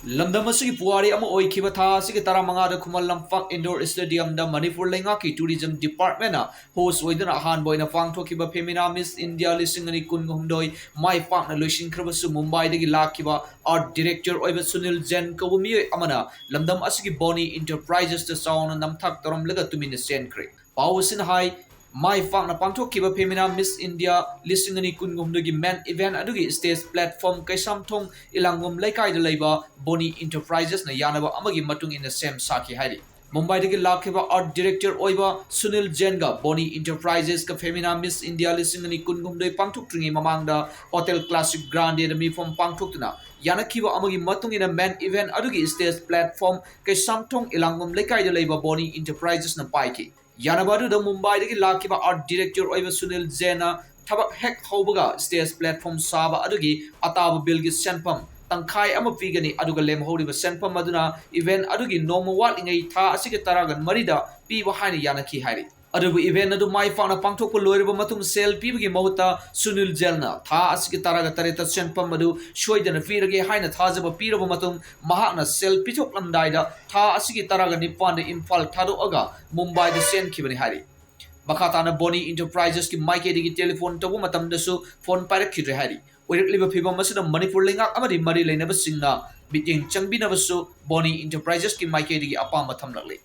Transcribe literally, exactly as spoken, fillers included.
ꯂꯝꯗꯝ ꯑꯁꯤꯒꯤ ꯄꯨꯋꯥꯔꯤ ꯑꯃ ꯑꯣꯏꯈꯤꯕ ꯊꯥ ꯑꯁꯤꯒꯤ ꯇꯔꯥꯃꯉꯥꯗ ꯈꯨꯃꯟ ꯂꯝꯄꯥꯛ Indoor Stadiumꯗ ꯃꯅꯤꯄꯨꯔ ꯂꯩꯉꯥꯛꯀꯤ Tourism Departmentꯅ host ꯑꯣꯏꯗꯨꯅ ꯑꯍꯥꯟꯕ ꯑꯣꯏꯅ ꯄꯥꯡꯊꯣꯛꯈꯤꯕ Femina Miss India ꯂꯤꯁꯤꯡ ꯑꯅꯤ ꯀꯨꯟꯍꯨꯝꯗꯣꯏ ꯃꯥꯏ ꯄꯥꯛꯅ ꯂꯣꯏꯁꯤꯟꯈ꯭ꯔꯕꯁꯨ, ꯃꯨꯝꯕꯥꯏꯗꯒꯤ ꯂꯥꯛꯈꯤꯕ art director ꯑꯣꯏꯕ ꯁꯨꯅꯤꯜ ꯖꯦꯟ ꯀꯧꯕ ꯃꯤꯑꯣꯏ ꯑꯃꯅ ꯂꯝꯗꯝ ꯑꯁꯤꯒꯤ ꯕꯣꯅꯤ Enterprisesꯇ ꯆꯥꯎꯅ ꯅꯝꯊꯥꯛ ꯇꯧꯔꯝꯂꯒ ꯇꯨꯃꯤꯟꯅ ꯆꯦꯟꯈ꯭ꯔꯦ꯫ ꯄꯥꯎ ꯑꯁꯤꯅ ꯍꯥꯏ, ꯃꯥꯏ ꯄꯥꯛꯅ ꯄꯥꯡꯊꯣꯛꯈꯤꯕ Femina Miss India ꯂꯤꯁꯤꯡ ꯑꯅꯤ ꯀꯨꯟꯍꯨꯝꯗꯣꯏꯒꯤ main event ꯑꯗꯨꯒꯤ stage platform ꯀꯩꯁꯥꯝꯊꯣꯡ ꯏꯂꯥꯡꯕꯝ ꯂꯩꯀꯥꯏꯗ ꯂꯩꯕ ꯕꯣꯅꯤ Enterprisesꯅ ꯌꯥꯅꯕ ꯑꯃꯒꯤ ꯃꯇꯨꯡ ꯏꯟꯅ ꯁꯦꯝ ꯁꯥꯈꯤ ꯍꯥꯏꯔꯤ꯫ ꯃꯨꯝꯕꯥꯏꯗꯒꯤ ꯂꯥꯛꯈꯤꯕ art director ꯑꯣꯏꯕ ꯁꯨꯅꯤꯜ ꯖꯦꯟꯒ ꯕꯣꯅꯤ Enterprisesꯀ Femina Miss India ꯂꯤꯁꯤꯡ ꯑꯅꯤ ꯀꯨꯟꯍꯨꯝꯗꯣꯏ ꯄꯥꯡꯊꯣꯛꯇ꯭ꯔꯤꯉꯩ ꯃꯃꯥꯡꯗ Hotel Classic Grandeꯗ ꯃꯤꯐꯝ ꯄꯥꯡꯊꯣꯛꯇꯨꯅ ꯌꯥꯅꯈꯤꯕ ꯑꯃꯒꯤ ꯃꯇꯨꯡ ꯏꯟꯅ main event ꯑꯗꯨꯒꯤ stage platform ꯀꯩꯁꯥꯝꯊꯣꯡ ꯏꯂꯥꯡꯕꯝ ꯂꯩꯀꯥꯏꯗ ꯂꯩꯕ ꯕꯣꯅꯤ Enterprisesꯅ ꯄꯥꯏꯈꯤ꯫ ꯌꯥꯅꯕ ꯑꯗꯨꯗ ꯃꯨꯝꯕꯥꯏꯗꯒꯤ ꯂꯥꯛꯈꯤꯕ art director ꯑꯣꯏꯕ ꯁꯨꯅꯤꯜ ꯖꯦꯟꯅ ꯊꯕꯛ ꯍꯦꯛ ꯍꯧꯕꯒ stage platform ꯁꯥꯕ ꯑꯗꯨꯒꯤ ꯑꯇꯥꯕ billꯒꯤ ꯁꯦꯟꯐꯝ ꯇꯪꯈꯥꯏ ꯑꯃ ꯄꯤꯒꯅꯤ, ꯑꯗꯨꯒ ꯂꯦꯝꯍꯧꯔꯤꯕ ꯁꯦꯟꯐꯝ ꯑꯗꯨꯅ event ꯑꯗꯨꯒꯤ ꯅꯣꯡꯃ ꯋꯥꯠꯂꯤꯉꯩ ꯊꯥ ꯑꯁꯤꯒꯤ ꯇꯔꯥꯒ ꯃꯔꯤꯗ ꯄꯤꯕ ꯍꯥꯏꯅ ꯌꯥꯅꯈꯤ ꯍꯥꯏꯔꯤ꯫ ꯑꯗꯨꯕꯨ event ꯑꯗꯨ ꯃꯥꯏ ꯄꯥꯛꯅ ꯄꯥꯡꯊꯣꯛꯄ ꯂꯣꯏꯔꯕ ꯃꯇꯨꯡ ꯁꯦꯜ ꯄꯤꯕꯒꯤ ꯃꯍꯨꯠꯇ ꯁꯨꯅꯤꯜ ꯖꯦꯟꯅ ꯊꯥ ꯑꯁꯤꯒꯤ ꯇꯔꯥꯒ ꯇꯔꯦꯠꯇ ꯁꯦꯟꯐꯝ ꯑꯗꯨ ꯁꯣꯏꯗꯅ ꯄꯤꯔꯒꯦ ꯍꯥꯏꯅ ꯊꯥꯖꯕ ꯄꯤꯔꯕ ꯃꯇꯨꯡ, ꯃꯍꯥꯛꯅ ꯁꯦꯜ ꯄꯤꯊꯣꯛꯂꯝꯗꯥꯏꯗ ꯊꯥ ꯑꯁꯤꯒꯤ ꯇꯔꯥꯒ ꯅꯤꯄꯥꯟꯗ ꯏꯝꯐꯥꯜ ꯊꯥꯗꯣꯛꯑꯒ ꯃꯨꯝꯕꯥꯏꯗ ꯆꯦꯟꯈꯤꯕꯅꯤ ꯍꯥꯏꯔꯤ꯫ ꯃꯈꯥ ꯇꯥꯅ ꯕꯣꯅꯤ Enterprisesꯀꯤ ꯃꯥꯏꯀꯩꯗꯒꯤ telephone ꯇꯧꯕ ꯃꯇꯝꯗꯁꯨ phone ꯄꯥꯏꯔꯛꯈꯤꯗ꯭ꯔꯦ ꯍꯥꯏꯔꯤ꯫ ꯑꯣꯏꯔꯛꯂꯤꯕ ꯐꯤꯚꯝ ꯑꯁꯤꯗ ꯃꯅꯤꯄꯨꯔ ꯂꯩꯉꯥꯛ ꯑꯃꯗꯤ ꯃꯔꯤ ꯂꯩꯅꯕꯁꯤꯡꯅ ꯃꯤꯠꯌꯦꯡ ꯆꯪꯕꯤꯅꯕꯁꯨ ꯕꯣꯅꯤ Enterprisesꯀꯤ ꯃꯥꯏꯀꯩꯗꯒꯤ ꯑꯄꯥꯝꯕ ꯊꯝꯂꯛꯂꯤ꯫